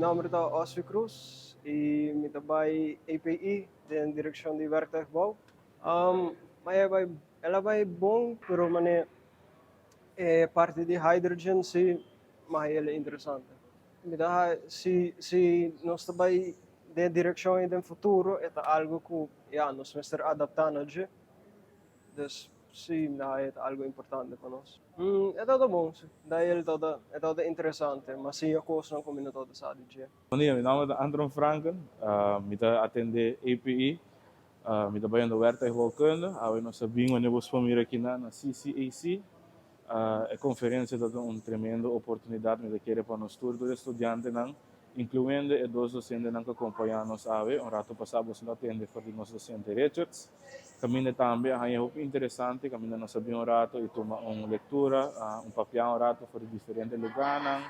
nòmber ta Osvi Cruz i mi ta bai APE den direkshon di werktuigbouw. Ma e bai el a bai bon pero manera e parti di hydrogen si m'a haña el interesante. Mi ta haña si si nos ta bai den e direkshon ei den futuro e ta algu ku ya nos mester adaptá na dje. Dus si mi ta haña e ta algu importante pa nos. E tabata bon si, da el tabata e tabata interesante, m'a siña kosnan ku mi no tabata sa di dje. Bon dia, mi nomber ta Antron Franken, mi ta atende APE, mi ta bayendo Werktuigbouwkunde. Awe nos a bin wanneer bo por mira aki na CCAC. E konferensia ta un tremendo oportunidat, mi ta kere pa nos tur, tur e studiantenan, inkluendo e dos dosentenan ku a kompañá nos awe. Un ratu pasá boso lo a tende for di nos dosente Richards. Kaminda tambe a haña hopi interesante, kaminda nos a bin un ratu i tuma un lektura, un papiá un ratu for di diferente lugánan,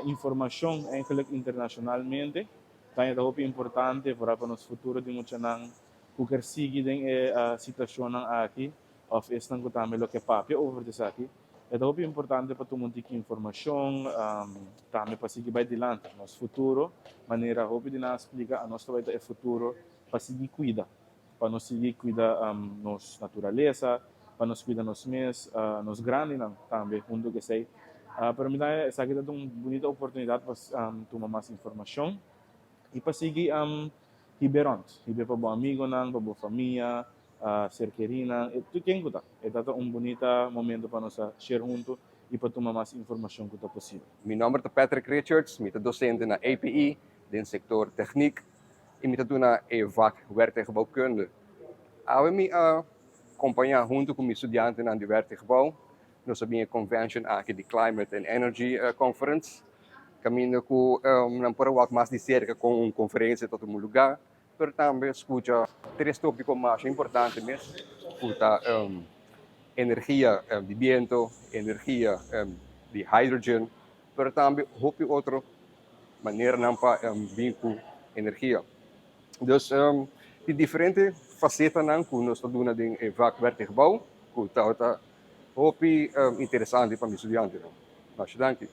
informashon eigenlijk internashonalmente. Ta haña ta hopi importante foral pa nos futuro di muchanan ku ker sigui den e situashonnan aki. Of esnan ku tambe lo ke papia over di esaki, e ta hopi importante pa tuma un tiki informashon, tambe pa sigui bai dilanti. Nos futuro, manera hopi di nan a splika, anos ta bai ta e futuro pa sigui kuida, pa nos sigui kuida nos naturalesa, pa nos kuida nos mes, nos grandinan tambe huntu ku esei. Pero mi ta esaki ta un bunita oportunidat pa tuma mas informashon i pa sigui hibe rònt, hibe pa bo amigonan, pa bo famia, Ser kerinan, e tur ken ku ta. E ta ta un bunita momento pa nos a share huntu i pa tuma mas informashon ku ta posibel. Mi nòmber ta Patrick Richards, mi ta dosente na APE den sektor Techniek i mi ta duna e vak Werktuigbouwkunde. Awe mi a kompañá huntu ku mi studiantenan di Werktuigbouw, nos a bin e convention aki di Climate and Energy Conference, kaminda ku nan por a wak mas di serka kon un konferensia ta tuma lugá. Pero tambe skucha tres tópiko masha importante mes, ku ta energia di biento, energia di hydrogen, pero tambe hopi otro maneranan pa bin ku energia. Dus tin diferente fasetanan ku nos ta duna den e vak Werktuigbouw ku tabata hopi interesante pa mi studiantenan. Masha danki.